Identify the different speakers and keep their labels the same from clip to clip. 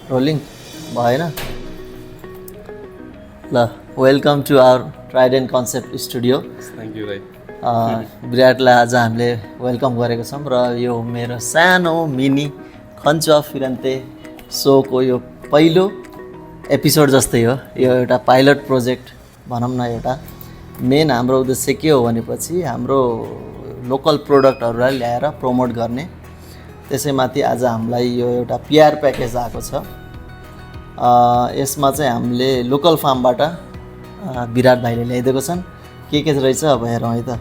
Speaker 1: rolling भएन ल welcome to our Trident Concept Studio
Speaker 2: thank you भाइ
Speaker 1: विराटलाई आज हामीले वेलकम गरेको छौँ र यो मेरो सानो मिनी खन्चुवा फिरन्ते सोको यो पहिलो एपिसोड जस्तै हो यो एउटा पाइलट प्रोजेक्ट भनौँ न एउटा मेन हाम्रो उद्देश्य के हो भनेपछि हाम्रो लोकल प्रोडक्टहरूलाई ल्याएर प्रमोट गर्ने त्यसैमाथि आज हामीलाई यो एउटा पिआर प्याकेज आएको छ यसमा चाहिँ हामीले लोकल फार्मबाट विराट भाइले ल्याइदिएको छन् के रहेछ अब हेरौँ है त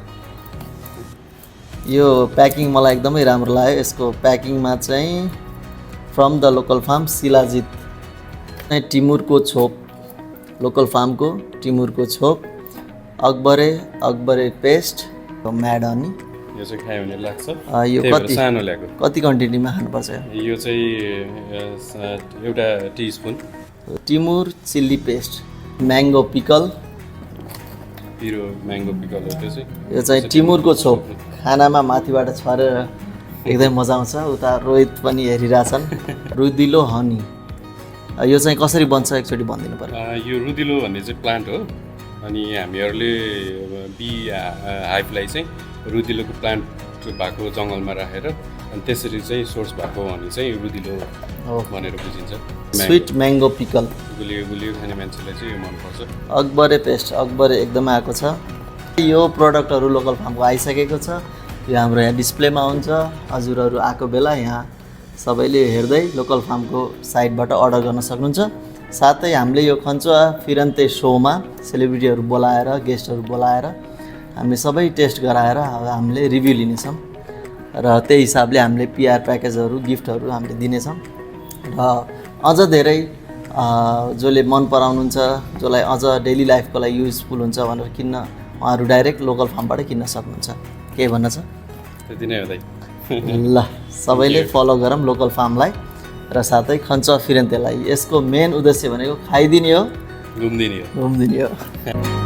Speaker 1: यो प्याकिङ मलाई एकदमै राम्रो लाग्यो यसको प्याकिङमा चाहिँ from the local farm shilajit टिमुरको छोप लोकल फार्मको टिमुरको छोप अकबरे पेस्ट म्याड हनी
Speaker 2: यो चाहिँ खायो भने लाग्छ
Speaker 1: यो कति
Speaker 2: सानो ल्याएको
Speaker 1: कति क्वान्टिटीमा खानुपर्छ
Speaker 2: यो चाहिँ एउटा टिस्पुन
Speaker 1: टिमुर चिल्ली पेस्ट म्याङ्गो पिकल
Speaker 2: पिरो म्याङ्गो पिकल हो त्यो चाहिँ
Speaker 1: यो चाहिँ टिमुरको छोप खानामा माथिबाट छरेर एकदमै मजा आउँछ उता रोहित पनि हेरिरहेछन् रुदिलो हनी यो चाहिँ कसरी बन्छ एकचोटि भनिदिनु पर्यो
Speaker 2: यो रुदिलो भन्ने चाहिँ प्लान्ट हो अनि हामीहरूले बी हाइफलाई चाहिँ रुदिलोको प्लान्ट भएको जङ्गलमा राखेर अनि त्यसरी चाहिँ सोर्स भएको भने चाहिँ रुदिलो भनेर बुझिन्छ
Speaker 1: स्विट म्याङ्गो पिकल
Speaker 2: गुलियो गुलियो खाने मान्छेलाई चाहिँ यो मनपर्छ
Speaker 1: अकबरे पेस्ट अकबरे एकदमै आएको छ यो प्रडक्टहरू लोकल फार्मको आइसकेको छ यो हाम्रो यहाँ डिस्प्लेमा हुन्छ हजुरहरू आएको बेला यहाँ सबैले हेर्दै लोकल फार्मको साइटबाट अर्डर गर्न सक्नुहुन्छ साथै हामीले यो खन्चुवा फिरन्ते सोमा सेलिब्रिटीहरू बोलाएर गेस्टहरू बोलाएर हामी सबै टेस्ट गराएर हामीले रिभ्यू लिनेछौँ र त्यही हिसाबले हामीले पिआर प्याकेजहरू गिफ्टहरू हामीले दिनेछौँ र अझ धेरै जसले मन पराउनुहुन्छ जसलाई अझ डेली लाइफको लागि युजफुल हुन्छ भनेर किन्न उहाँहरू डाइरेक्ट लोकल फार्मबाट किन्न सक्नुहुन्छ के भन्न छ
Speaker 2: त्यति नै हो दाइ
Speaker 1: ल सबैले फलो गरौँ लोकल फार्मलाई र साथै खन्चुवा फिरन्तेलाई यसको मेन उद्देश्य भनेको खाइदिने हो
Speaker 2: घुम्दिने हो
Speaker 1: हो